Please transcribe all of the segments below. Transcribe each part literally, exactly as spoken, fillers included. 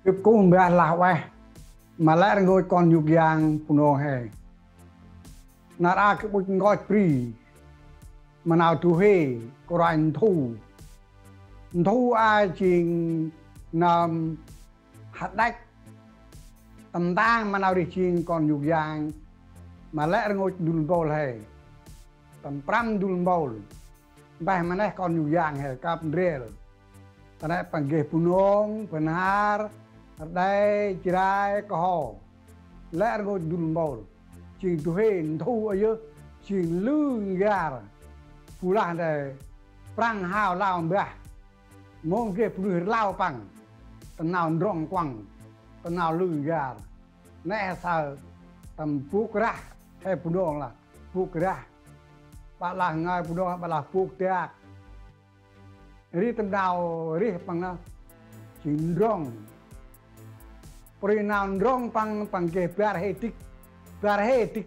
Gâp kŭm mbah lah ueh ma lĕ rngôch kon yôk yang Bunong he. Nar aơ gâp ŭch nkoch bri ma nau du huê kôranh Nthu. Nthu a jêng nơm hađăch tâm ntang ma nau rêh jêng kon yôk yang ma lĕ rngôch ndŭl mpôl he. Tâm prăm ndŭl mpôl. Mpeh ma neh kon yôk yang he kăp ndrel. Ta nê păng geh Bunong, Bahnar, Rđê, Jrai, Kơho. Lĕ rngôch ndŭl mpôl. Jêng du huê Nthu a yơh, jêng lư n'gar. Bu lah ndrel Prăng hao lao mbah. Mâu geh bunuyh rlau păng. Ta nau ndrŏng kuăng, ta nau lư n'gar. Nê he saơ tâm bôk rah, he Bunong lah bôk rah. Ƀă lah ngơi Bunong, ƀă lah bôk dak. Ri tâm nau rêh păng nơh jêng ndrŏng. Pô ri nau ndrŏng păng, păng geh bar hê dĭk. Bar hê dĭk.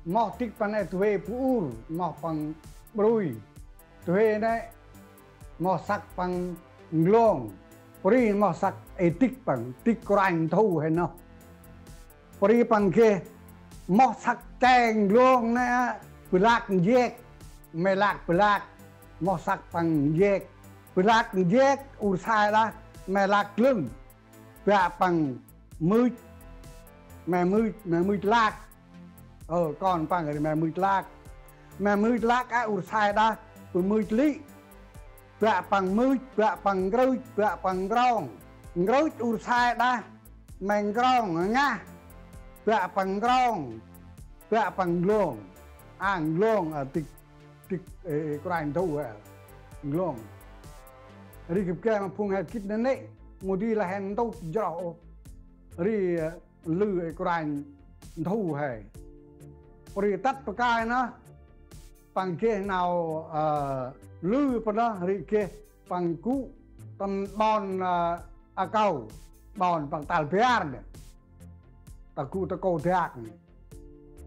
Moh dĭk păng nê du huê bu ur, moh păng brui. Du huê nê moh săk păng Nglông. Pô ri moh săk ê dĭk păng, dĭk kôranh Nthu he nơh. Pô ri păng geh moh săk che Nglông nê, Blak Njek, Mêlak Blak, moh săk păng Njek. Blak Njek ur sai đah Mêlak Glưng, bă păng Mưch, Mêmưch, Mêmưch Lak. Ơ, kon păng ri Mêmưch Lak. Mêmưch Lak a ur sai đah Bơmưch Lĭ. Bă păng Mưch, bă păng Nkrưch, bă păng Nkrong. Nkrưch ur sai đah Mênkrong Ngah. Bă păng Nkrong, bă păng Nglông. A Nglông, a, dĭk, dĭk, ê, ê, kôranh Nthu he. Nglông. Ri gâp geh ma phung he gĭt nanê̆, mâu di lah he ntŭt jroh ôh. Ri, ê, lư ê kôranh Nthu he. Pô ri tât pakơi nơh, păng geh nau, ơ, lư păng nơh, ri geh păng gŭ tâm ƀon, ơ, A Kâu, ƀon păng tal bar nê. Ta gŭ ta kâu dak nê.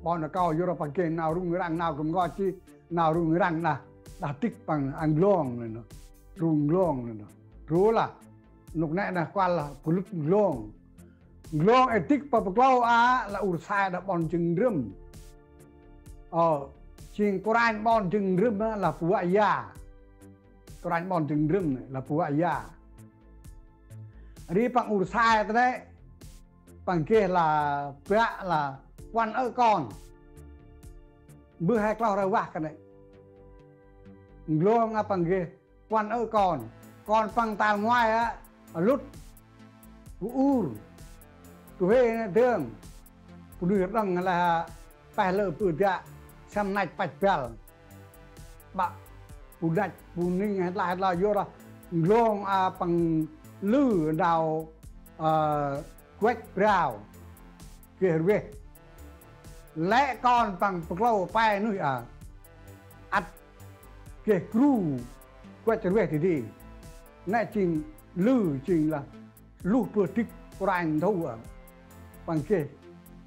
Ƀon A Kâu yor păng geh nau rŭng răng nau gâp nkoch jêh, nau rŭng răng đah, đah dĭk păng a Nglông nê nơh. Rŭng Nglông nê nơh. Rŭ lah. Nôk nê nơh kuăl lah bu lŭt Nglông. Nglông ê dĭk păng bu klâu a lah ur sai đah ƀon Jâng Ndrơm. Ơ, jêng kôranh ƀon Jâng Ndrơm a lah bu Vă Ya. Kôranh ƀon Jâng Ndrơm nê lah bu Vă Ya. Ri păng ur sai ta nê, păng geh lah bă lah puăn ơ̆ kon. Mbơh he kloh rah vah kơt nê. Nglông a păng geh puăn ơ̆ kon. Kon păng tal ngoai a lŭt bu ur. Du huê nê dơm. Bunuyh rđăng lah peh lơ bơ̆ dak, săm năch păch băl. Ƀă bu năch bu ning he lah, he lah yor lah Nglông a păng lư nau, ơ, guăch brao. Geh rveh. Lĕ kon păng bu klâu pe nuih a. Ăt geh gru guăch rveh dadê. Nê jêng lư jêng lah luh bơh dĭk kôranh Nthu a. Păng geh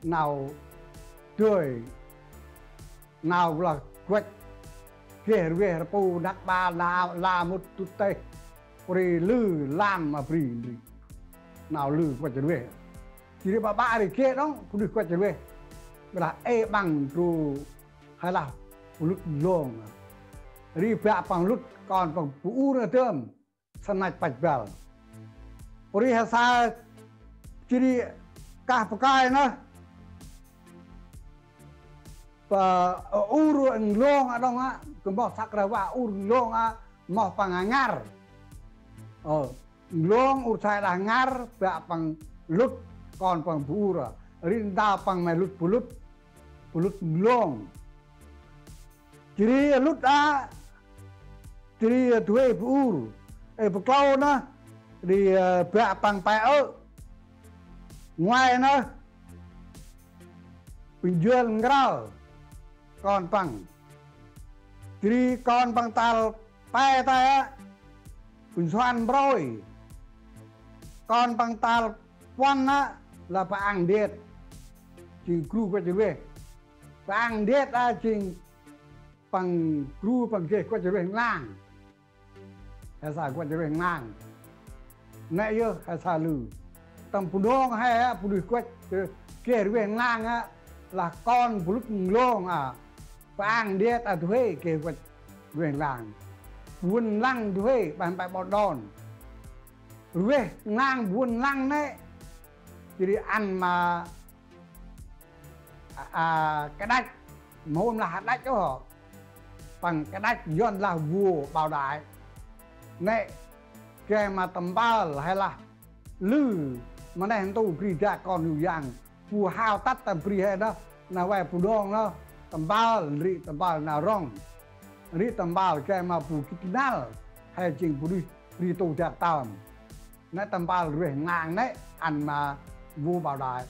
nau dơi, nau lah guăch, geh rveh rpu dak ba la, la mŭt tŭt têh. Pô ri lư lam a bri ndri. Nau lư guăch rveh. Jêh ri ƀă ƀă ri geh đŏng bunuyh guăch rveh. Ƀiălah ê ƀăng ndru he lah bu lŭt Nglông. Ri bă păng lŭt kon păng bu ur a dơm. Săm năch păch băl. Pô ri he saơ jêh ri kah pakơi nơh. Pă, ơ, ur Nglông a đŏng a, gâp moh săk rah vah ur Nglông a, moh păng a Ngar. Ơ, Nglông ur sai đah Ngar, bă păng lŭt, kon păng bu ur a. Ri ntơm păng may lŭt bu lŭt, bu lŭt Nglông. Jêh ri lŭt a, jêh ri du huê bu ur. Ê, bu klâu nơh, ri, ơ, bă păng pe ơ̆. Ngoai nơh, bu njuăl Ngrăl, kon păng. Jêh ri kon păng tal pe tay a, bu Nsuăn Mbrôi. Kon păng tal puăn a, lah Păng Điêt. Jêng gru guăch rveh. Păng Điêt a jêng păng gru păng geh kuăch rueh nglang. He sa kuăch rueh nglang. Nĕ yơh he sa lư. Tâm Bunong he a, bu dih kuăch geh rueh nglang a, lah kon bu lŭt nglông a, păng điêt a du huê geh kuăch rueh nglang. Buôn lăng du huê, ƀah mpeh ƀon đon. Rueh nglang buôn lăng nĕ. Jêh ri ăn ma, a, a, kađăch, mâu hôm lah kađăch ôh. Păng kađăch Yuăn lah vua Bảo Đại. Nĕ, geh ma tâm mpơl hay lah lư ma neh ntu bri dak kon Yôk Yang. Bu hao tât ta bri he nơh, nau vay Bunong nơh, tâm mpơl, ri tâm mpơl nau rŏng. Ri tâm mpơl geh ma bu gĭt năl, he jêng bu rih bri tu dak tơm. Nĕ tâm mpơl rueh nglang nĕ, ăn ma vua Bảo Đại.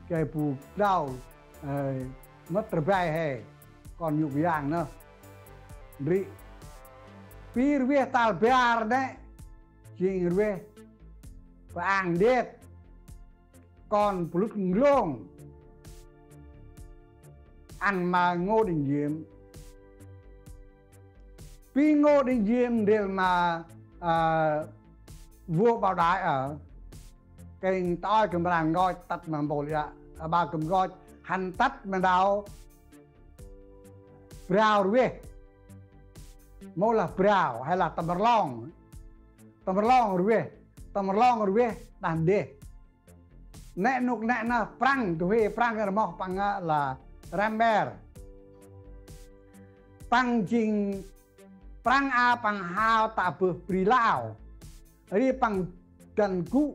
Geh bu đao, ơ, mât rbai he, kon Yôk Yang nơh. Ri. Pi rueh tal bar nĕ, jêng rueh păng điêt kon bu lŭt nglông. Ăn ma Ngô Đình Diệm. Pi Ngô Đình Diệm ndrel ma, a, vua Bảo Đại a. Kênh tôi kơm rang ngoch tât ma mpôl ya. A, ba kơm ngoch hăn tât ma đao brao rueh. Mâu lah brao, hay lah tâm rlong. Tâm rlong rueh. Tâm rlong rueh đah ndeh. Nĕ nôk nĕ nơh Prăng, du huê Prăng rmoh păng a lah Rem Ber. Păng jêng Prăng a păng hao tă bơh bri Lao. Ri păng dăn gŭ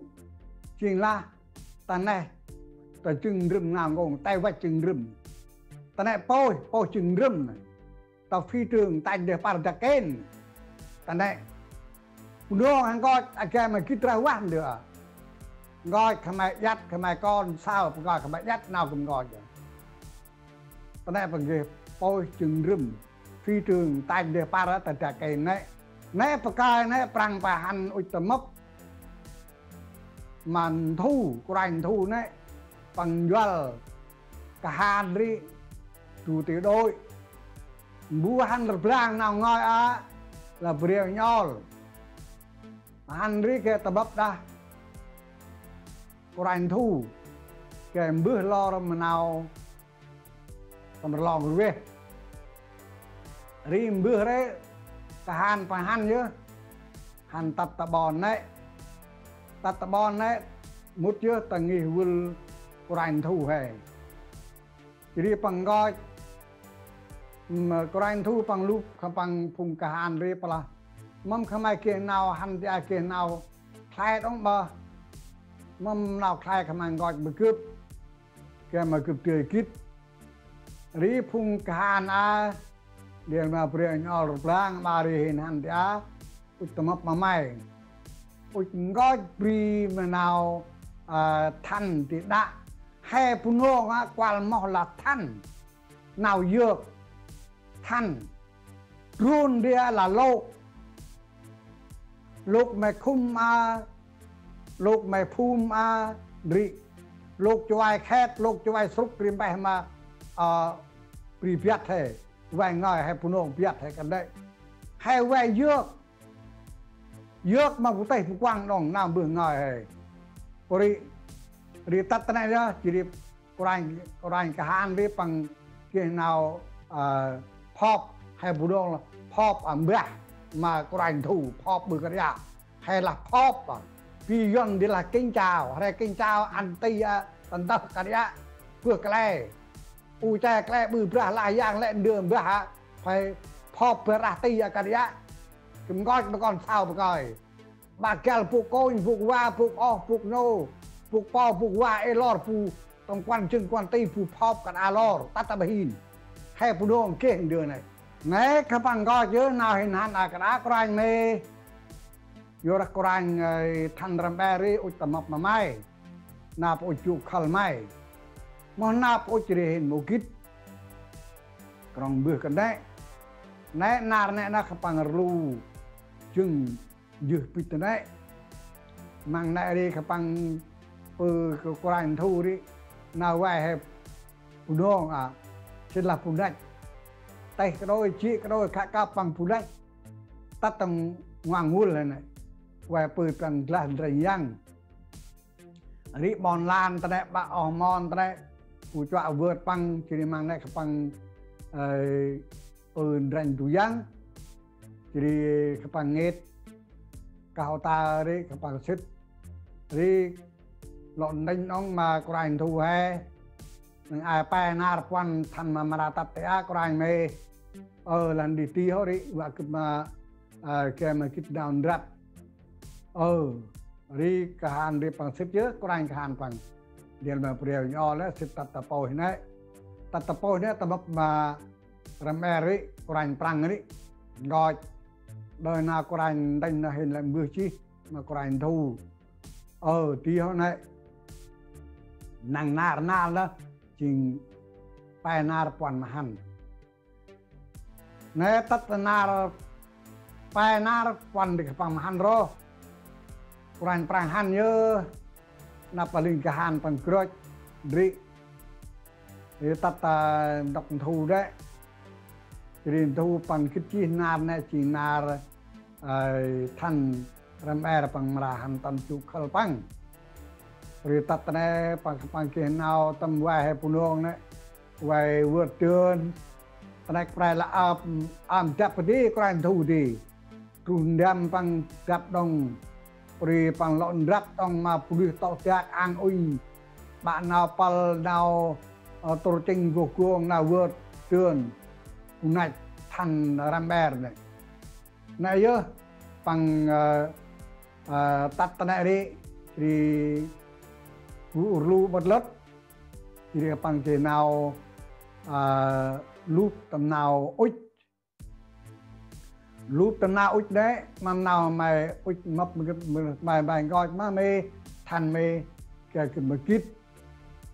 jêng lah ta neh, ta Jâng Ndrâm Ngao Ngông, ta văch Jâng Ndrâm. Ta nĕ pôih, pôih Jâng Ndrâm. Ta phi trường tanh deh păr dak kên. Ta nĕ. Bunong hăn ngoch a geh ma gĭt rah vah ndơ a. Ngoch khân may iăt, khân may kon sau, păng ngoch khân may iăt nau kơm ngoch. Ta nĕ păng geh pôih Jâng Ndrâm. Phi trường tanh deh păr ta dak kên nĕ. Nĕ pakơi nĕ Prăng păng hăn ŭch tâm mâp. Ma Nthu, kôranh Nthu nĕ, păng njuăl kahan ri, du ti đôi. Mbu hăn rblang nau ngơi a, lah Briêng Nhŏl. Hăn ri geh tâm mâp đah kôranh Nthu, geh mbơh lor ma nau tâm rlong rueh. Ri mbơh ri kahan păng hăn yơh. Hăn tât ta ƀon nĕ. Tât ta ƀon nĕ, mŭt yơh ta ngih vâl kôranh Nthu he. Jêh ri păng ngoch, ưm, kôranh Nthu păng lup, khân păng phung kahan ri păng lah: Mâm khân may geh nau hăn ti a geh nau khlay đŏng ƀơh. Mâm nau khlay khân may ngoch ma gâp. Geh ma gâp dơi gĭt. Ri phung kahan a, Điêng ma Briêng Nhŏl rblang, ma ri hên hăn ti a, ŭch tâm mâp ma may. Ŭch ngoch bri ma nau, a, thăn ti đă. He Bunong a kuăl moh lah thăn. Nau yơk. Thăn. Drôn ri a lah lôk. Lôk may khŭm a, lôk may phum a, ri. Lôk chuai khet, lôk chuai srŭk ri mpeh ma, a, bri biăt he. Vay ngơi he Bunong biăt he kơt nĕ. He vay yơk. Yơk ma bu têh bu kuăng đŏng nau mbơh ngơi he. Pô ri, ri tât ta nĕ yơh, jêh ri kôranh, kôranh kahan ri păng geh nau, a, phop, he Bunong lah phop, a, mbah ma kôranh Nthu, phop ƀư kơt ya. He lah phop, a, bi Yuăn di lah kính chào, he kính chào ăn ti, a, ta ntơh kơt ya, bơh kle. U che kle ƀư brah lah yang lĕ ndơ mbah a, phải phop bơh rah ti a kơt ya. Kơm ngoch ma kon sau pakơi. Ƀă găl bôk kônh, bôk va, bôk oh, bôk nô, bôk po, bôk va, ê lor bu tâm kuăn jâng kuăn ti bu phop kơt a lor, tât ta ƀa hin. He Bunong geh ndơ nĕ. Nĕ khân păng ngoch yơh nau hên hăn a kơt a kôranh may. Yor kôranh, ơ, thăn Răm Ber ri ŭch tâm mâp ma may. Nau pô ŭch jô khâl may. Moh nau pô ŭch ri hên mâu gĭt. Krŏng mbơh kơt nĕ. Nĕ nar nĕ nơh khân păng rlu jâng jưh bĭch ta nĕ. Măng nĕ ri khân păng pư kơ kôranh Nthu ri. Nau vay he Bunong a. Sĭt lah bu năch. têh kđôi, jê̆ kđôi, khă kăp păng bu lĕch. Tât tâm nguăng ngul he nê. Ueh pư păng glah ndrel yang. Ri ƀon lan ta nê, ƀă oh mon ta nê. Bu chuă vơt păng, jêh ri măng nê khă păng, ơ, pư ndrel du yang. Jêh ri khă păng ngêt kah ota ri khă păng sĭt. Ri lŏ nđĕnh đŏng ma kôranh Nthu he. Nâng ai pe nar puăn thăn ma mra tât tê a kôranh mê. Ơ, lah ndri ti hŏ ri, vă gĭt ma, ơ, gay ma gĭt nau ndrăp. Ơ, ri kahan ri păng sĭt yơh, kôranh kahan păng. Ndrel ma breo nyo lĕ sĭt tât ta pôih nê. Tât ta pôih nê ta mâp ma Răm Er ri, kôranh Prăng ri. Nkoch. Đơi nau kôranh nđĕnh nê hên lĕ mbơh jêh ma kôranh Nthu. Ơ, ti hŏ nê. Năng nar nal nê, jêng pe nar puăn ma hăn. Nê tât nar pe nar puăn ri khă păng ma hăn ro. Kôranh Prăng hăn yơh. Nđâp a ling kahan păng grôch ri. Ri tât ta ntŭk Nthu đê. Ri Nthu păng gĭt jêh nar nê jêng nar, ơ, thăn Răm Er păng mra hăn tâm jŭ khâl păng. Ri tât ta nê păng, păng geh nau tâm vay he Bunong nê. Vay vơt dơn. Ta nê kôranh lah ăm, ăm dăp di, kôranh Nthu di. Truh ndăm păng dăp đŏng. Pri păng lŏ ndrăp đŏng ma bunuyh tŏ dak ang ŭnh. Ƀă nau pâl nau, ơ, tŭr chĭng gôh gông nau vơt dơn. Bu năch thăn Răm Er nê. Nê yơh păng, ơ, ơ, tât ta nê ri, ri bu ur lu ƀât lât. Ri păng geh nau, ơ, lup tâm nau ŭch. Lup tâm nau ŭch đê, ma nau may ŭch mâp mê, mê, mê, mê nkoch ma mê, thăn mê, gay gĭt ma gĭt.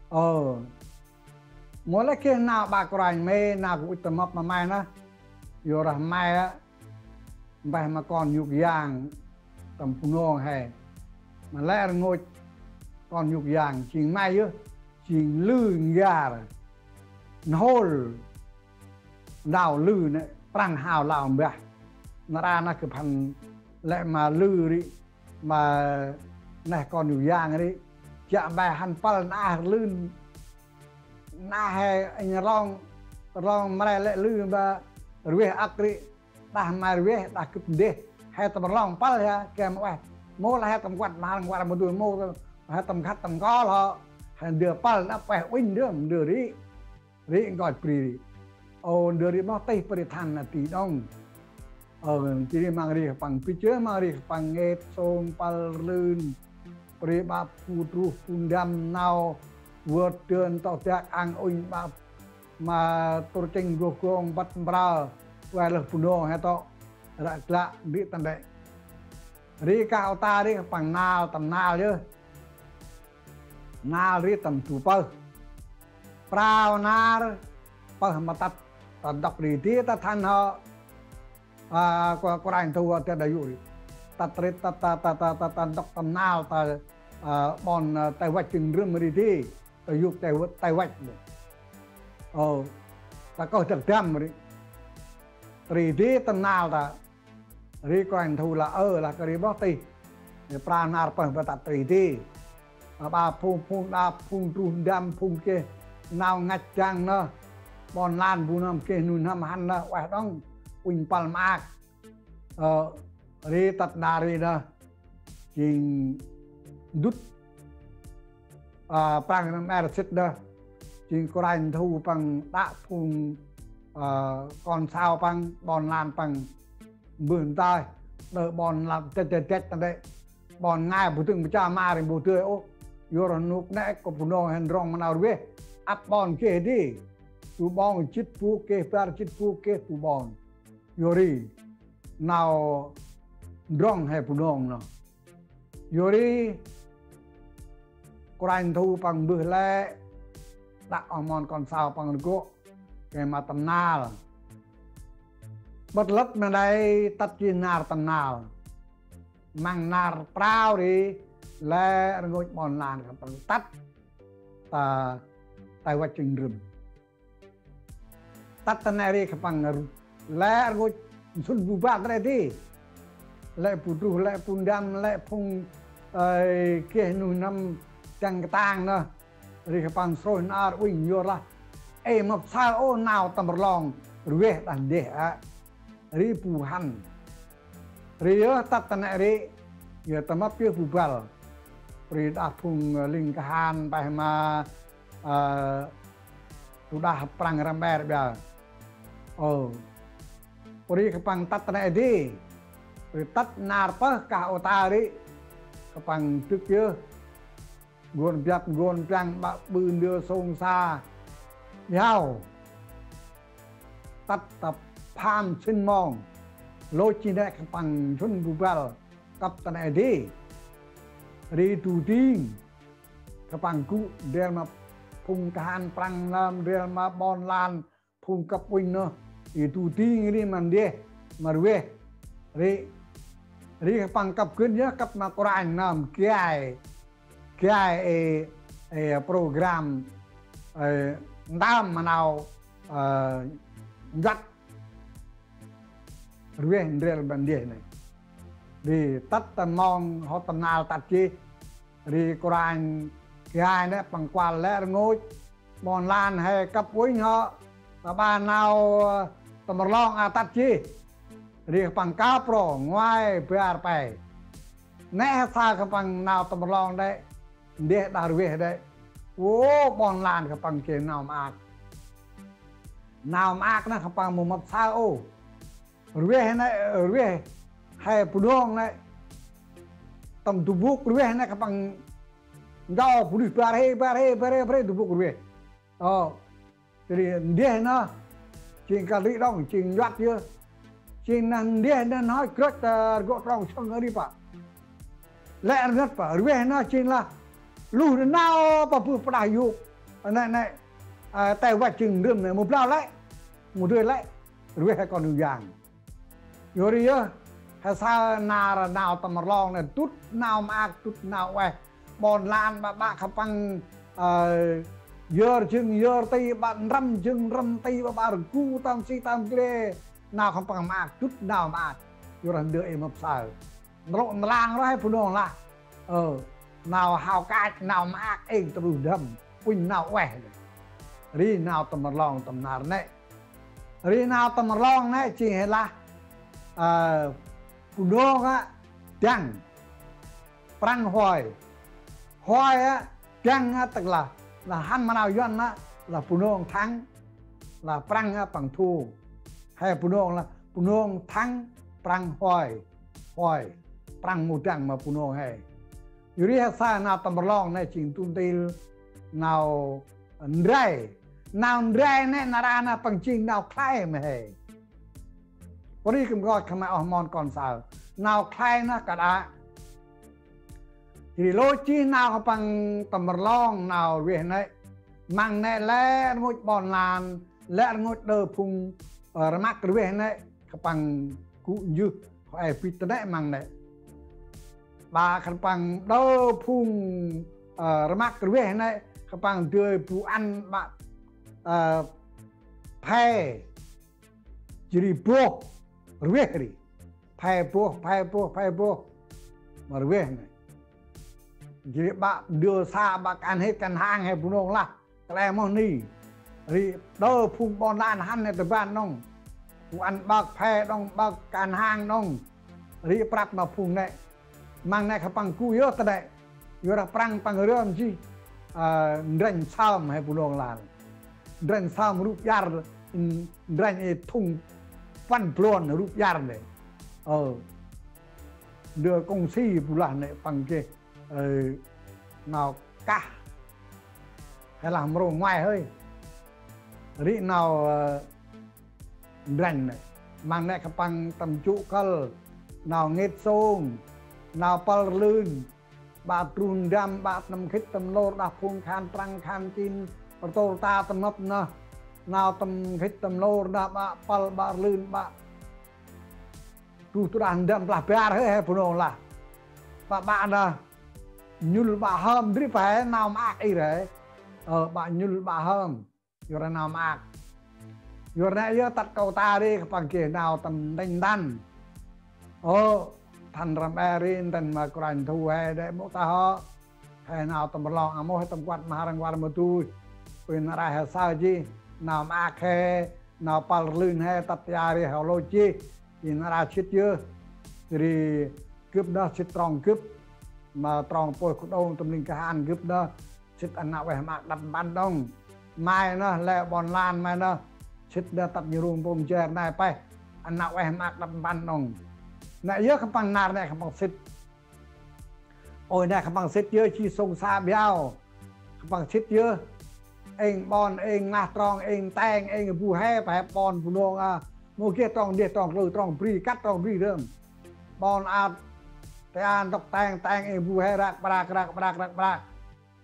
Ơ. Mâu lĕ geh nau ƀă kôranh mê, nau gâp ŭch tâm mâp ma may nê. Yor rah may a, mpeh ma kon yôk yang tâm Bunong he. Ma lĕ rngôch kon yôk yang, jêng may yơh, jêng lư n'gar. N'hôl. Nau lư nê, Prăng hao lao mbah. Nar aơ nê gâp hăn lĕ ma lư ri, ma neh kon yôk yang ri. Jă mbah hăn pâl nau lư. Nau he anh rlong, rlong mre lĕ lư ma rveh âk ri. Đah ma rveh, đah gâp ndeh. He tâm rlong pâl ya, gay ma ueh. Mâu lah he tâm kuăt ma hăn kuăt ma du mâu, he tâm khăt tâm kol hŏ. He ndơ pâl nê ueh ŭnh ndơ, ndơ ri. Ri nkoch bri ri. Ô, ndơ ri moh tih bri thăn nê ti đŏng. Ơ, jêh ri măng ri khă păng bĭch yơh, măng ri khă păng ngêt sông pâl rlưn. Bri ƀă bu truh bu ndăm nau vơt dơn tŏ dak ang ŭnh ƀă ma tŭr chĭng gôh gông bât mprơ. Ueh lơh Bunong he tŏ. Ră glă ri tâm đê. Ri kah ota ri khă păng nal tâm nal yơh. Nal ri tâm du pơh. Prao nar pơh ma tât ta ntŭk ri di ta thăn hŏ. A, kô-, kôranh Nthu hŏ ta đa yŭ ri. Tât ri ta, ta, ta ntŭk tâm nal ta, a, ƀon, a, Tây Vách Chưng Rơm ri di. Ta yŭk Tây, Tây Vách. Ơ, ta kơh dak dăm ri. Ri di tâm nal ta. Ri kôranh Nthu lah ơ, lah kơ ri moh tih. Ri prao nar pơh ƀa tât ri di. Ƀa phung, phung, đa phung truh ndăm phung geh nau ngăch dăng nơh. Ƀon lan bu nơm geh nuih n'hâm hăn nơh, ueh đŏng. Ŭnh pâl maak. Ơ, ri tât nđa ri nơh. Jêng ndŭt, ơ, Prăng Răm Er sĭt nơh. Jêng kôranh Nthu păng đă phung, ơ, kon sau păng, ƀon lan păng. Mbơh ntaih, đơ ƀon lan dăch dăch dăch ta đê. Ƀon ngai bu dâng bu cha ma ri bu dơi ôh. Yor rnôk nê kơ Bunong he ndrŏng ma nau rveh. Ăp ƀon geh di. Du ƀon jĭt bu geh, bar jĭt bu geh du ƀon. Yor ri nau ndrŏng he Bunong nơh. Yor ri kôranh Nthu păng mbơh lĕ đă oh mon kon sau păng rgô̆ gay ma tâm nal. Bât lât ma đei tât jêh nar tâm nal. Măng nar prao ri lĕ rngôch ƀon lan khân păng tât ta Tây Vách Chưng Rơm. Tât ta nê ri khân păng lĕ rngôch nsŭn bu băl ta nê di. Lĕ bu druh, lĕ bu ndăm, lĕ phung, ơ, geh nuih n'hâm dăng katang nơh. Ri khân păng srôih n'ar uănh yorlah ê mâp saơ ôh nau tâm rlong rveh đah ndeh a. Ri bu hăn. Ri yơh tât ta nê ri, yơh tâm mâp yơh bu băl. Ri đah phung, ơ, ling kahan peh ma, ơ, tu đah Prăng răm ber ƀiă. Ơ. Ri khân păng tât ta nê di. Ri tât n'ar pơh kah ô ta ri. Khân păng dâk yơh. Nguồn biăp, nguồn biăng, ƀă ƀư ndơ sông sa. Yao. Tât ta pham sĭn mong. Lôch chi nê khân păng nsŭn bu băl. Kăp ta nê di. Ri du ding. Khân păng gŭ ndrel ma phung kahan Prăng nơm, ndrel ma ƀon lan phung kăp uănh nơh, i du ding ri ma ndeh, ma rveh. Ri, ri khân păng kăp gân yơh, kăp ma kôranh nơm, gai, gai ê, ê program, ê, ntơm ma nau, ơ, njuăt rveh ndrel ma ndeh nê. Ri tât ta mong hŏ tâm nal tât jêh. Ri kôranh gai nê păng kuăl lĕ rngôch ƀon lan he kăp uănh hŏ, ta ƀa nau, ơ, tâm rlong a tât jêh. Ri khân păng kăp ro ngoai bar pe. Nê he saơ khân păng nau tâm rlong đê, ndeh đah rveh đê. Ô, ƀon lan khân păng geh nau maak. Nau maak nê khân păng mâu mâp saơ ôh. Rveh nê, rveh he Bunong nê. Tâm du bôk rveh nê khân păng nau bunuyh bar hê, bar hê, bar hê, bar hê du bôk rveh. Ơ, jêh ri ndeh nơh, jêng kăl ri đŏng, jêng njuăt yơh. Jêng nơh ndeh nơh nhoch grăch, ơ, rgŏ trong sâng ri pă. Lĕ rngăt pă, rveh nơh jêng lah. Luh nê nau pă bơh pơdah yôk. Nê, nê, ơ, tê văch jêng ndrơm nê, mâu blau lĕ. Mâu dơi lĕ. Rveh he kon Hương Yang. Yor ri yơh, he saơ nar nau tâm rlong nê dŭt nau maak, dŭt nau ueh. Ƀon lan ƀă ƀă khân păng, ơ, yơr jâng yơr ti, ƀă nrăm jâng nrăm ti, ƀă ƀă rgu tâm si tâm gre. Nau khân păng maak, dŭt nau maak. Yor ri ndơ ê mâp saơ. Nrŏ nrlang ro he Bunong lah. Ơ, nau hao kach, nau maak êng tơluh ndăm, uănh nau ueh. Ri nau tâm rlong tâm nar nê. Ri nau tâm rlong nê jêng he lah, ơ, Bunong a dăng, Prăng hoi. Hoi a dăng a, tức là, là hăn ma nau Yuăn a, là Bunong thắng, là Prăng a Prăng thua. He Bunong lah Bunong thắng, Prăng hoi. Hoi, Prăng mâu dăng ma Bunong he. Yor ri he saơ nau tâm rlong nê jêng du ntil nau ndrai. Nau ndrai nê nar aơ nê păng jêng nau khlay ma he. Pô ri kơt nkoch khân may oh mon kon saơ. Nau khlay nê kơt a. Jêh ri lôch jêh nau khân păng tâm rlong nau rveh nê. Măng nê lĕ rngôch ƀon lan, lĕ rngôch đơ phung, ơ, rmăk rveh nê. Khân păng gŭ njưh, hŏ ê bĭch ta nê măng nê. Ƀă khân păng đơ phung, ơ, rmăk rveh nê, khân păng dơi bu ăn ƀă, ơ, phe, jêh ri boh, rveh ri. Phe boh, phe boh, phe boh. Ma rveh nê. Jêh ri ƀă ndơ sa ƀă kan hêt kan hang he Bunong lah. Kăl e moh ni. Ri đơ phung ƀon lan hăn nê ta ban đŏng. Phung ăn ƀơk phe đŏng, ƀơk kan hang đŏng. Ri prăp ma phung nê. Măng nê khân păng gŭ yơh ta nê. Yor ri Prăng păng rơm jêh. Ơ, ndrănh sơm he Bunong lah. Ndrănh sơm rup iăr, ndrănh ê thŭng păn blon rup iăr nê. Ơ. Ndơ kông si bu lah nê păng geh. Ơ, nau kah. He lah mrô ngoai hơi. Ri nau, ơ, ndrănh nê. Măng nê khân păng tâm jŭ kăl. Nau ngêt sông. Nau pâl rlưn. Ƀă truh ndăm, ƀă tâm khĭt tâm lôr đah phung khan Prăng khan Chin. Pơtôr ta tâm năp nơh. Nau tâm khĭt tâm lôr nơh ƀă pâl ƀă rlưn ƀă. Truh tu đah ndăm blah bar hơi he Bunong lah. Ƀă ƀă nơh. Nhŭl ƀă hơm ndri pă he nau maak i re. Ơ, ƀă nhŭl ƀă hơm. Yor ri nau maak. Yor nĕ yơh tât kâo ta ri khân păng geh nau tâm ntĭnh ntăn. Ơ, Thăn Răm Ƀer ri ntĭnh ma Kôranh Thu he đĕ mâu ta hŏ. He nau tâm rlong amoh he tâm kuăt ma răng kuăt ma dui. Ui nar aơ he saơ jêh, nau maak he, nau pâl rlưn he tât ta ri he lôch jêh. Ui nar aơ sĭt yơh. Ri gâp nơh sĭt trong gâp. Ma trong pôyh kđông tâm ling kahan gâp nơh sĭt ăn nau ueh maak đăp mpăn đŏng. May nơh lĕ ƀon lan may nơh sĭt nơh tât ñu rung pông jer nai peh ăn nau ueh maak đăp mpăn đŏng. Nĕ yơh khân păng nar nĕ khân păng sĭt. Ôi nĕ khân păng sĭt yơh jêh sông sa biao. Khân păng sĭt yơh. Êng ƀon, êng ngah trong, êng teng, êng bu he, pah he ƀon bu nông a. Mâu geh trong deh, trong klư, trong bri, kăt trong bri rơm. Ƀon a, te a ntŭk teng, teng, êng bu he, rak, brak, rak, brak, rak, brak.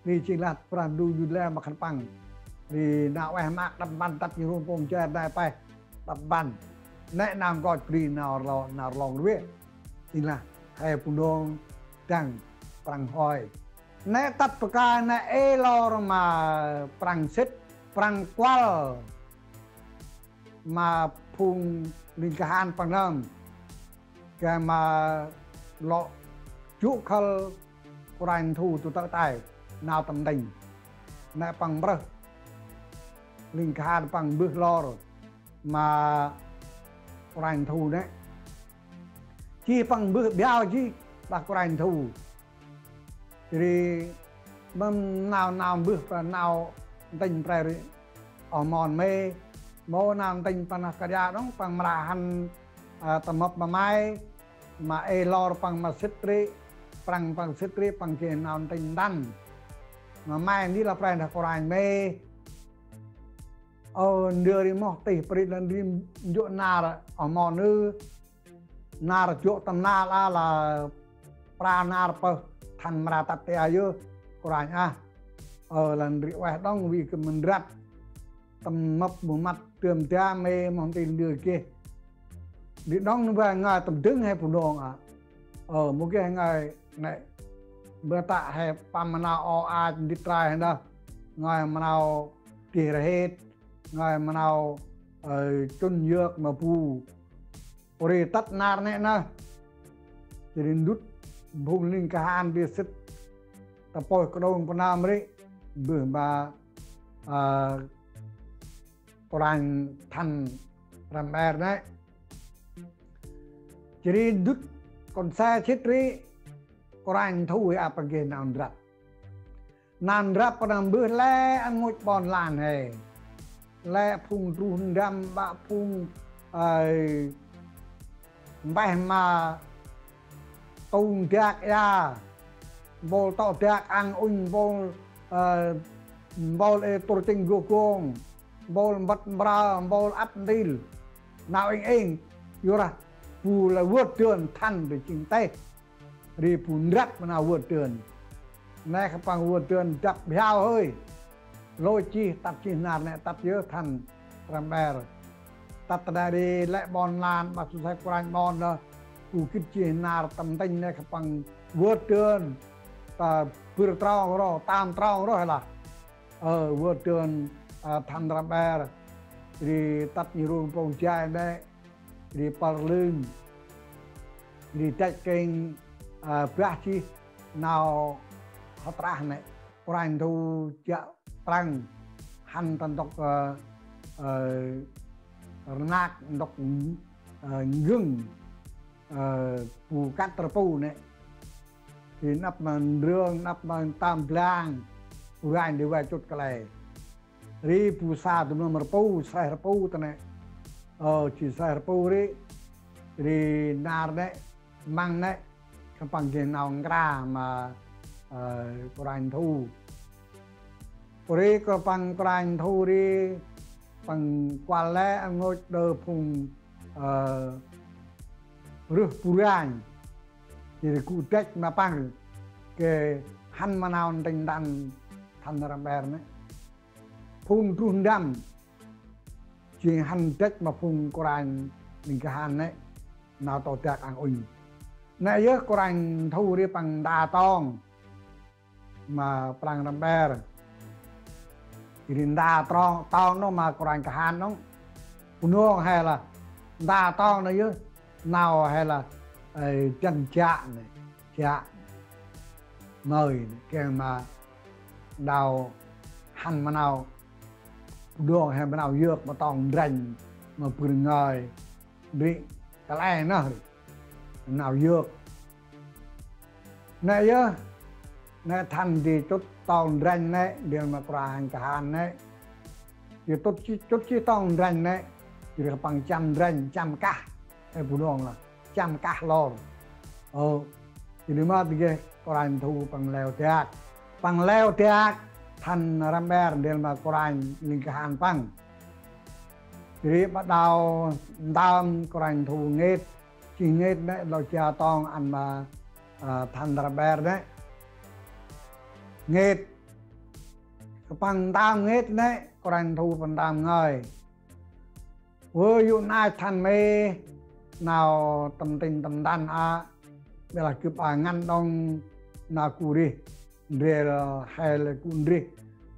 Ri jêng lah Brah Ndu yut le ma khân păng. Ri nau ueh maak đăp mpăn tât ñu rung pông jer nai peh đăp mpăn. Nĕ nau nkoch bri nau rlo-, nau rlong rvê. Jêng lah he bu nông dăng Prăng hoi. Nĕ tât pơkă nĕ ê lor ma Prăng sĭt, Prăng kuăl ma phung ling kahan păng nơm. Gay ma lŏ jŭ khâl Kôranh Thu tu tơ̆ tay nau tâm ntĭnh. Nĕ păng mprơh ling kahan păng mbơh lor ma Kôranh Thu nĕ. Jêh păng mbơh biao jêh đah Kôranh Thu. Jêh ri mâm nau nau mbơh pa nau ntĭnh pre ri oh mon mê. Mâu nau ntĭnh pa nau kria đŏng păng mra hăn, a, tâm mâp ma may. Ma ê lor păng ma sĭt ri. Prăng păng sĭt ri păng geh nau ntĭnh ntăn. Ma may ni lah pre đah Kôranh mê. Ơ, ndơ ri moh tih prit lăn ri njŭ nar oh mon ư. Nar jŏ tâm nal a lah pra nar pơh Thăn mra tât ti a yơh Kôranh ah. Ơ, lăn ri ueh đŏng wi kơ mân răt. Tâm mâp mô măt tơm da mê moh ntil ndơ geh. Ri đŏng nơh ba ngơi tâm dâng he bu nông a. Ơ, mâu geh ngơi nĕ. Bơ tă he păm ma nau o ach ndĭt trai he nơh. Ngơi ma nau deh rhêt. Ngơi ma nau, ơ, chŭn yơk ma bu. Pô ri tât nar nĕ nơh. Jêh ri ndŭt phung ling kahan ri sĭt. Ta pôyh kđông pơnam ri. Mbơh ma, ơ, Kôranh Thăn Răm Ƀer nĕ. Jêh ri ndŭt kon se sĭt ri. Kôranh Thu he a păng geh nau ndrăp. Nau ndrăp păng mbơh lĕ angôch ƀon lan he. Lĕ phung druh ndăm ƀă phung, ơ, mpeh ma tung dak ya. Mpôl tŏ dak ang ŭnh, mpôl, ơ, mpôl ê tŭr chĭng gôh gông. Mpôl mbât mprơ, mpôl ăp ntil. Nau êng êng, yor lah bu lĕ vơt dơn Thăn ri jêng têh. Ri bu ndrăp ma nau vơt dơn. Nĕ khân păng vơt dơn dăp hiao hơi. Lôch jêh, tât jêh nar nĕ tât yơh Thăn Răm Ƀer. Tât ta nĕ ri lĕ ƀon lan, ƀă su sai Kôranh ƀon nơh. Bu gĭt jêh nar tâm ntĭnh nĕ khân păng vơt dơn. Ta bơr trong roh, tam trong roh lah. Ơ, vơt dơn, a, Thăn Răm Ƀer. Ri tât ñu rung pông jai nĕ. Ri pâl rlưn. Ri dăch kêng, a, bah jêh nau hŏ trah nĕ. Kôranh Thu jă Prăng. Hăn ta ntŭk, ơ, ơ, rnăk ntŭk, ơ, ngưng. Ơ, bu kăt rpu nĕ. Ri năp ma ndrơng, năp ma tam blang. Kôranh di vay chŭt kăl e. Ri bu sa dŭm nâm rpu, sreh rpu ta nĕ. Ơ, jêh sreh rpu ri. Ri nar nĕ, măng nĕ. Khân păng geh nau nkra ma, ơ, Kôranh Thu. Ri khân păng Kôranh Thu ri, păng kuăl lĕ angôch đơ phung, ơ, rơh bu ranh. Jêh ri gŭ dăch ma păng geh hăn ma nau ntĭnh ntăn Thăn Răm Ƀer nĕ. Phung druh ndăm. Jêng hăn dăch ma phung kôranh ling kahan nĕ. Nau tŏ dak ang ŭnh. Nĕ yơh Kôranh Thu ri păng nda tong. Ma Prăng Răm Ƀer. Ri nda trong, tong nŏng ma kôranh kahan nŏng. Bunong he lah nta tong nơh yơh, nau he lah, ơ, jăn jă nơh, jă nơh, mơi nơh, geh ma đao hăn ma nau Bunong he ma nau yơk ma tong ndrănh ma bâr ngơi, ri kăl e nơh ri nau yơk. Nĕ yơh, nĕ than di chŭt tong ndrănh nĕ, ndrel ma kôranh kahan nĕ. Di chŭt chi, chŭt chi tong ndrănh nĕ, di khân păng chăm ndrănh, chăm kah. Ơ, Bunong lah chăm kah lor. Ơ, di ma di geh kôranh Thu păng leo dak. Păng leo dak, than Răm Ƀer ndrel ma kôranh ling kahan păng. Di ri bắt đầu ntơm kôranh Thu ngêt, jêh ngêt nĕ lŏ jao tong ăn ma, ơ, than Răm Ƀer nĕ. Ngêt, khân păng ntơm ngêt nĕ, kôranh Thu păng ntơm ngơi. Wơ yô̆ nai than mê, nau tâm tĭng tâm ndăn a, bê lah gâp a ngăn đŏng nau gŭ rêh, ndrel he lĕ gŭ ndrêh,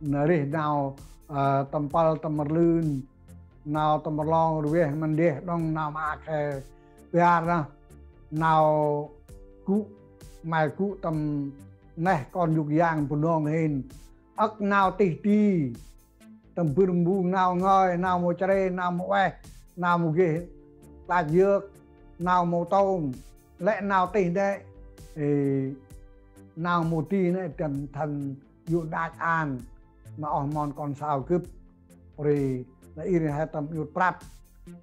nau rêh nau, ơ, tâm pâl tâm rlưn, nau tâm rlong rveh ma ndeh đŏng nau maak he bar nơh, nau gŭ, may gŭ tâm neh kon yôk yang Bunong hên, âk nau tih di, tâm bâr mbung nau ngơi, nau mâu chrê, nau mâu ueh, nau mâu geh klach yơk, nau mâu tông, lĕ nau tih nĕ, ê, nau mâu di nĕ, dăn than yô̆ nđach an, ma oh mon kon sau gâp, pri, lah ir he tâm yŭt prăp,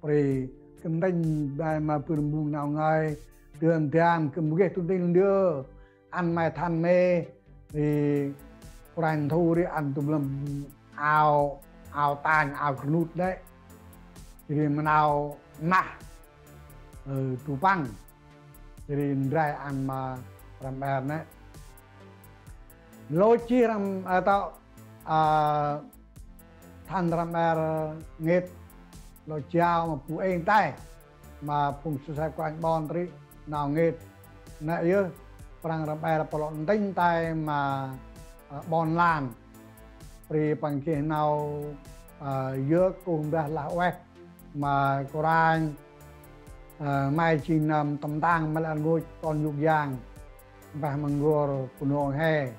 pri, gâp ntĭnh bay ma bâr mbung nau ngơi, dơn dam, gâp mâu geh du ntil ndơ, ăn may than mê, ri kôranh Thu ri ăn du mlâm ao, ao tanh, ao krnut nĕ. Ri ma nau mah, ơ, du păng. Ri ndrai ăn ma Răm Ƀer nĕ. Lôch jêh Răm, ơ, tŏ, ơ, than Răm Ƀer ngêt lŏ jao ma bu êng tay, ma phung sơsep kôranh ƀon ta ri nau ngêt. Nĕ yơh, Prăng Răm Ƀer păng lŏ ntĭnh tay ma, ơ, ƀon lan. Pri păng geh nau, ơ, yơk kuh mbah lah ueh ma kôranh, ơ, may jêng nơm tâm ntang ma lĕ rngôch kon yôk yang, mbah ma n'gor Bunong he.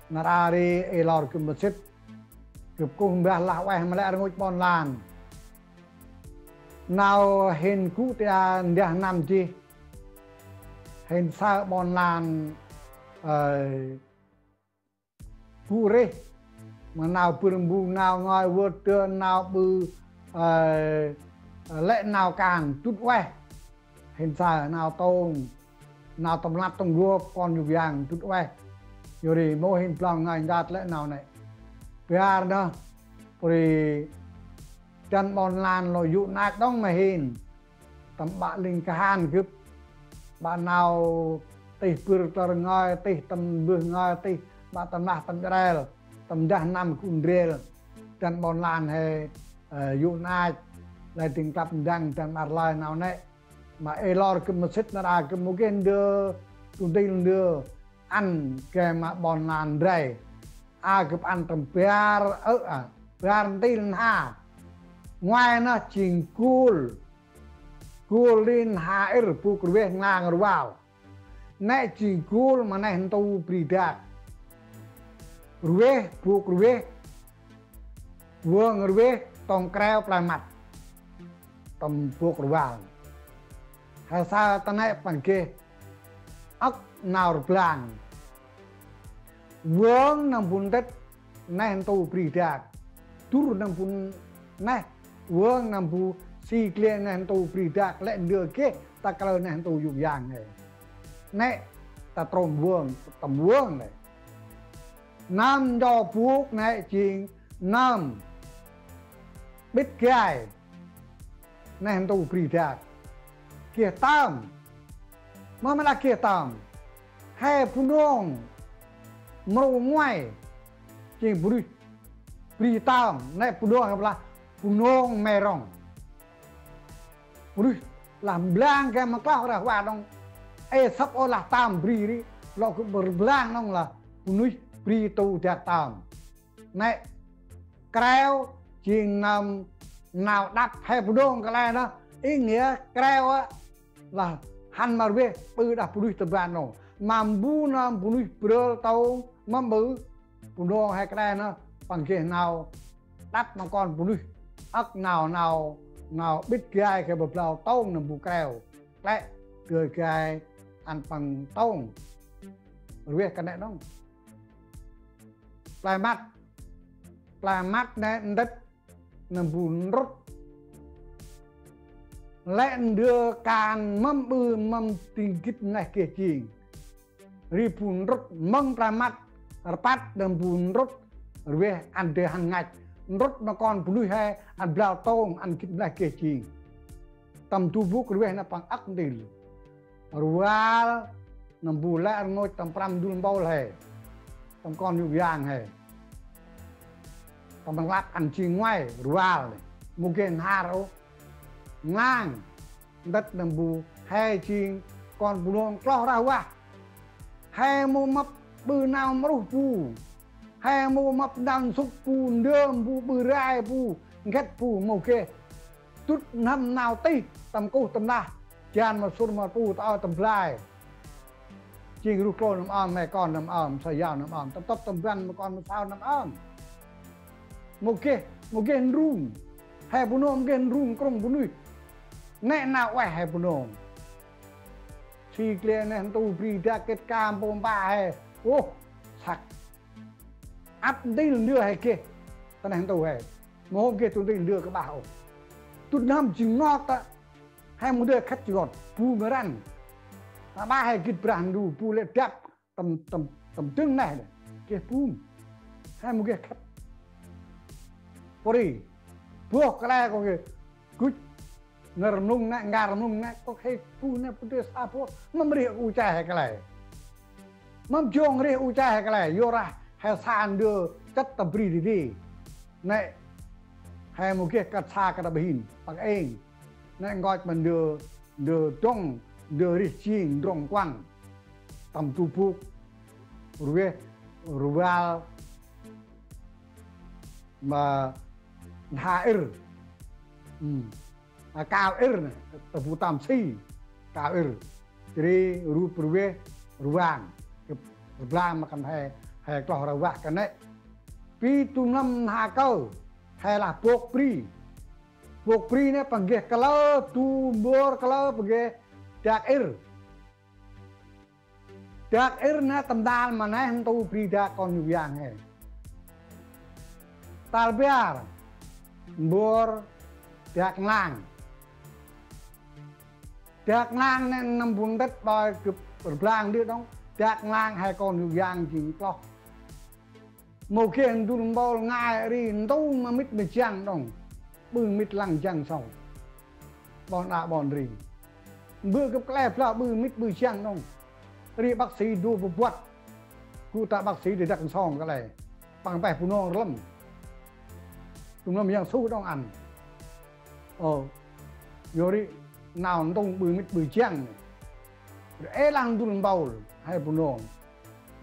Nar a ri ê lor gâp msĭt, gâp kuh mbah lah ueh ma lĕ rngôch ƀon lan. Nau hên gŭ ti a ndah năm jêh, hên saơ ƀon lan, ơ, gŭ rêh ma nau bâr mbung nau ngơi, vơt dơn nau ƀư, ơ, lĕ nau kan dŭt ueh. Hên saơ nau tông, nau tâm lăp tâm gop kon yôk yang dŭt ueh. Yor ri mâu hên blao ngơi ndat lĕ nau nĕ. Bar nơh, pri dăn ƀon lan lŏ yô̆ nđach đŏng ma hên. Tâm ƀă ling kahan gâp, ƀă nau tih bâr tơr ngơi, tih tâm bơh ngơi, tih ƀă tâm lah tâm jrel, tâm dah năm gŭ ndrel. Dăn ƀon lan he, ơ, yô̆ nđach, lơi dâng klăp ndăng dăn ƀar lơi nau nĕ. Ma ê lor gâp msĭt nar a gâp mâu geh ndơ, du ntil ndơ, ăn geh ma ƀon lan ndrel. A gâp ăn tâm bar, ơ, a, bar ntil nha. Ngoai nơh jêng gôl. Gôl ri nha ir bôk rveh nglang rvao. Nĕ jêng gôl ma neh ntu bri dak. Rveh, bôk rveh, vơng rveh, tông kreo play măt. Tâm bôk rvao. He saơ ta nĕ păng geh âk nau rblang. Vơng nơm bu ntĭt neh ntu bri dak. Dŭr nơm bu neh, vơng nơm bu si gle neh ntu bri dak, lĕ ndơ geh ta kalơ neh ntu yôk yang he. Nĕ ta trôm vơng, tâm vơng nĕ. Nơm ncho bôk nĕ jêng nơm bĭt gai neh ntu bri dak. Geh tơm. Mơ mơ lah geh tơm. He Bunong mrô ngoai. Jêng bunuyh bri tơm. Nĕ Bunong lah Bunong me rŏng. Bunuyh lah mblang geh ma kloh rah wa đŏng. Ê săp ôh lah tơm bri ri. Lŏ gŭ mblang đŏng lah bunuyh bri tu dak tơm. Nĕ kreo jêng nơm nau đăp he Bunong kăl e nơh, i nghĩa kreo a, lah hăn ma rveh ƀư đah bunuyh tâm ban nô. Ma mbu nơm bunuyh brơl tông mâm ƀư, Bunong he kăl e nơh păng geh nau đăp ma kon bunuyh. Âk nau, nau, nau bĭt gai gay blau tông nơm bu kreo. Klĕ gay gai ăn păng tông. Rveh kơt nĕ nŏng. Play măt. Play măt nĕ ndĭt nơm bu ntrŭt. Lĕ ndơ kan mâm ƀư mâm tĭng gĭt neh geh jêng. Ri bu ntrŭt mơng play măt, rpăt nơm bu ntrŭt, rveh ăn dê hăn ngăch. Ntrŭt ma kon bunuyh he, ăn blau tông, ăn gĭt neh geh jêng. Tâm du bôk rveh nơh păng âk ntil. Rvăl nơm bu lĕ rngôch tâm prăm ndŭl mpôl he, tâm kon yôk yang he, tâm rnglăp ăn jêng ngoai rvăl nê. Mâu geh nhar ôh. Nglang ndât nơm bu he jêng kon Bunong kloh rah vah. He mâu mâp ƀư nau mƀrôh bu. He mâu mâp nau nsŭk bu, ndơm bu, ƀư rai bu, nkhât bu, mâu geh. Dŭt n'hâm nau tih tâm kuh tâm lah, jan ma sur ma pu ta ơi tâm blai. Jêng ruh klô nơm ơm, me kon nơm ơm, sa yao nơm ơm, tâm tŭp tâm ban ma kon ma sau nơm ơm. Mâu geh, mâu geh ndrung. He Bunong mâu geh ndrung krŭng bunuyh. Nĕ nau ueh he Bunong. Si gle neh ntu bri dak gĭt ka mpô mpa he. Ôh, săk. Ăp ntil ndơ he geh ta neh ntu he. Mâu hôm geh du ntil ndơ kƀah ôh. Dŭt n'hâm jêng ngot ta. He mâu ndơ khât jêng ngot. Bu mê răn. Ta ƀa he gĭt Brah Ndu bu lĕ dăp tâm, tâm, tâm dâng neh nê. Geh bu. He mâu geh khât. Pô ri. Boh kăl e kŏ geh. Gŭch. Ngar mlŭng nê, ngar mlŭng nê, kŏ he bu nê bu dê sa boh. Mâm rêh u che he kăl e. Mâm jong rêh u che he kăl e. Yorlah he sa ndơ chăt ta bri di di. Nê he mâu geh kơt sa kơt ta bhin. Păng êng. Nê nkoch ma ndơ, ndơ dŏng, ndơ rêh jêng ndrŏng kuăng. Tâm du bôk. Rveh, rvăl. Ma nha ir. Hmm. A, kao ir nê, ta bu tâm si. Kao ir. Jêh ri rup rveh, rvang. Rblang ma kăn he, he kloh rah vah kơt nĕ. Pi du n'hâm nha kơ, he lah bôk bri. Bôk bri nê păng geh kalơ, du mbôr kalơ păng geh dak ir. Dak ir nê tâm dal ma neh ntu bri dak kon yôk yang he. Tal bar, mbôr, dak nglang. Dak nglang nê n'hâm bu ndât ƀoi gâp rblang ndơ đŏng. Dak nglang he kon yôk yang jêng kloh. Mâu geh ndŭl mpôl ngai ri ntu ma mĭt ma jiăng đŏng. Ƀư mĭt lăng jiăng sŏng. Ƀon a ƀon ri. Mbơ̆ gâp kăl e blau ƀư mĭt ƀư jiăng đŏng. Ri bác sĩ du bu buăt. Gŭ ta bác sĩ di dak sŏng kăl e. Păng peh Bunong rlâm. Tum lăm yang su đŏng ăn. Ơ, yor ri nau ntŭng ƀư mĭt ƀư jiăng nê. Ri ê lăng ndŭl mpôl, he Bunong.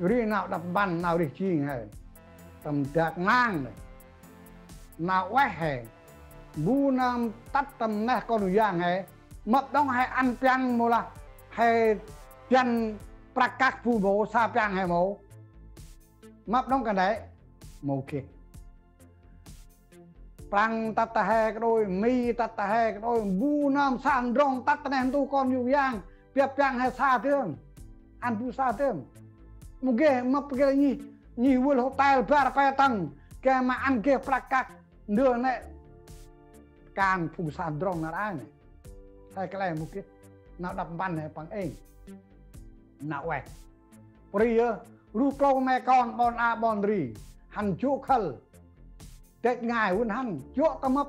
Yor ri nau đăp mpăn, nau rêh jêng he. Tâm dak nglang nê. Nau ueh he. Mbu nơm tât tâm neh kon yôk yang he. Mâp đŏng he ăn piăng mâu lah he dăn prăk kăk bu mâu sa piăng he mâu. Mâp đŏng kơt nĕ. Mâu geh. Prăng tât ta he kađôi, Mi tât ta he kađôi, mbu nơm sa ndrŏng tât ta neh ntu kon yôk yang, biăp piăng he sa dơm. Ăn bu sa dơm. Mâu geh, mâp geh lah nhih, nhih vâl hotel bar pe tâng, gay ma ăn geh prăk kăk, ndơ nĕ. Kan phung sa ndrŏng nar aơ nê. He kăl e mâu geh, nau đăp mpăn he păng êng. Nau ueh. Pô ri yơh, ruh klô me kon ƀon a ƀon ri. Hăn jŏ khâl. Dăch ngai vun hăn, jŏ ta mâp.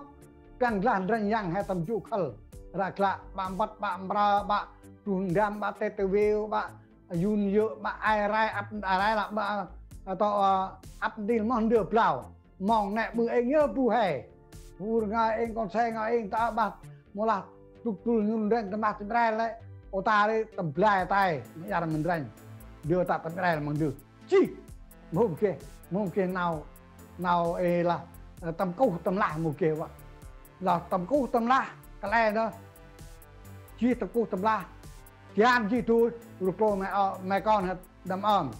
Piăng glah ndrănh yang he tâm jŏ khâl. Ră glă, ƀă mbăt, ƀă mprơ, ƀă duh ndăm, ƀă têt têvêu, ƀă yun yơ̆, ƀă ai rai, ăp ai rai lah, ƀă, a, tô, a, ăp ntil moh ndơ blau. Mong nĕ ƀư êng yơh bu he. Bu rngai êng kon se ngai êng ta ƀă. Mâu lah dŭk dŭl nhŭn ndrănh tâm lah tâm rai lĕ. Ô ta ri tâm blai tai. Mă yar mă ndrănh. Ndơ ta tâm rai mă ndơ. Jêh. Mâu geh. Mâu geh nau. Nau ê lah. Ơ, tâm kuh tâm lah mâu geh vă. Lah tâm kuh tâm lah kăl e nơh. Jêh tâm kuh tâm lah. Jan jêh du, rŭ klô me, me kon he đăm ơm.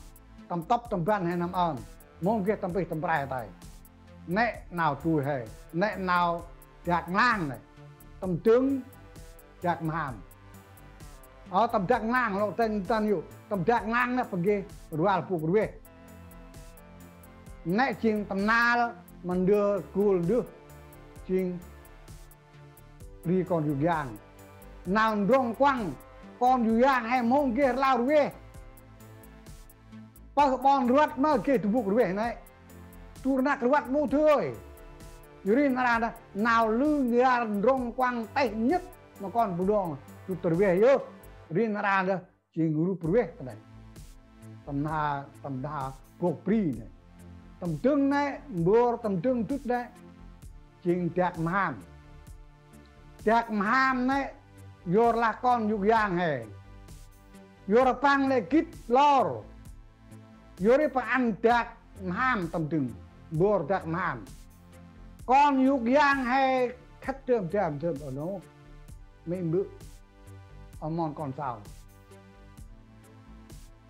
Tâm tŭp tâm ban he năm ơm. Mông geh tâm pih tâm prai tay. Nĕ nau tui he. Nĕ nau dak nglang nĕ. Tâm dâng dak mham. Ơ, tâm dak nglang lŏ têng tăn yŭ. Tâm dak nglang nĕ pơgê rvăl bôk rveh. Nĕ jêng tâm nal ma ndơ gul ndưh jêng bri kon yôk yang. Nau ndrŏng kuăng kon yôk yang he mông geh rlau rveh. Pơh ƀon rvăt ma geh du bôk rveh nĕ. Du rnăk rvăt mâu dơi. Yor ri nar aơ nau lư n'gar ndrŏng kuăng têh nhất ma kon bu đŏng du rveh yơh. Yor ri nar aơ jêng rup rveh ta nĕ. Tâm na, tâm na bôk bri nĕ. Tâm dâng nĕ, mbôr tâm dâng dŭt nĕ. Jêng dak mham. Dak mham nĕ, yor lah kon yôk yang he. Yor păng lĕ gĭt lor. Yor ri păng ăn dak mham tâm dâng. Mbôr dak mham. Kon yôk yang he khât dơm dơm dơm ơ nô. Mê̆ mbơ̆. Ơ mon kon sau.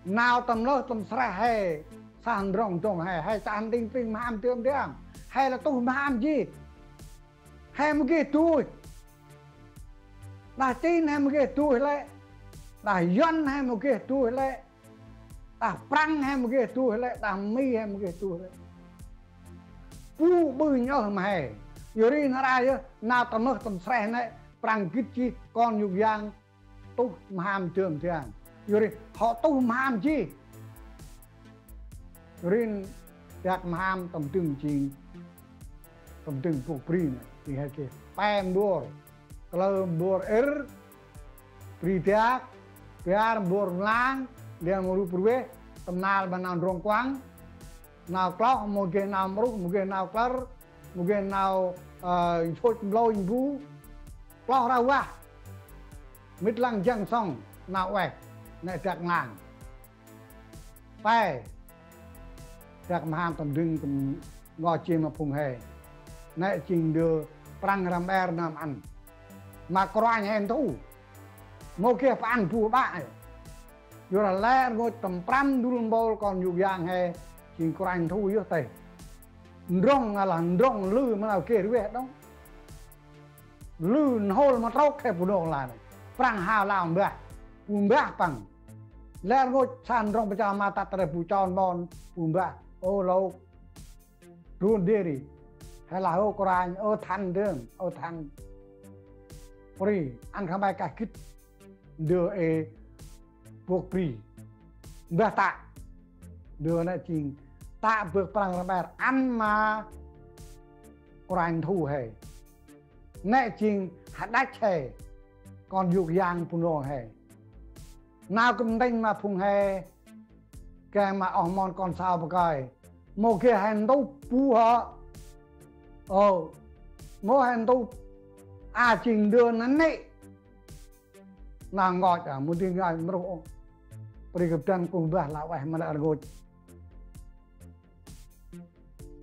Nau tâm lơh tâm sreh he, sah ndrŏng dŏng he, he sah nding ping mham dơm dơm. He lah tuh mham jêh. He mâu geh dôih. Đah Chin he mâu geh dôih lĕ. Đah Yuăn he mâu geh dôih lĕ. Đah Prăng he mâu geh dôih lĕ. Đah Mi he mâu geh dôih lĕ. Bu ƀư nhơh ma he. Yor ri nar aơ yơh, nau tâm lơh tâm sreh nĕ, Prăng gĭt jêh kon yôk yang tuh mham dơm dơm. Yor ri hŏ tuh mham jêh. Yor ri dak mham tâm dâng jêng, tâm dâng bôk bri nĕ, jêng he geh pe mbôr. Kalơ mbôr ir, bri dak, bar mbôr mlang, liang ma rup rveh, tâm nal ma nau ndrŏng kuăng, nau kloh, mâu geh nau mruh, mâu geh nau klơr, mâu geh nau, ơ, nsôch mlônh bu, kloh rah vah, mĭt lăng jăng sŏng, nau ueh, nĕ dak nglang. Pe, dak mham tâm dâng tâm ngo jêng ma phung he. Nĕ jêng ndơ Prăng răm ƀer năm ăn. Ma kôranh he nthu. Mâu geh pă ăn bu ƀă. Yor lah lĕ rngôch tâm prăm ndŭl mpôl kon yôk yang he. Jêng kôranh nthu yơh têh. Ndrŏng lah ndrŏng lư ma nau geh rveh đŏng. Lư n'hôl ma trôk he bu nông lah nĕ. Prăng hao lao mbah. Bu mbah păng. Lĕ rngôch sah ndrŏng pơcha ma tât rê bu chon ƀon. Bu mbah. Ơ lôk. Drôn dê ri. He lah ơ kôranh, ơ thăn dơm, ơ thăn. Pri, ăn khân may kah gĭt. Ndơ ê bôk bri. Mbah tă. Ndơ nĕ jêng tă bơk Prăng răm ƀer ăn ma kôranh nthu he. Nĕ jêng hađăch he. Kon yôk yang bu nông he. Nau kŭm ntĭnh ma phung he. Gay ma oh mon kon sau bơh kơi. Mâu geh he ntŭp bu hŏ. Ơ. Mâu he ntŭp. A jêng ndơ năn nĕ. Nau ngoch a, mâu dơi ngoch mruh ôh. Pri gâp dăn kuh mbah lah ueh ma lĕ rngôch.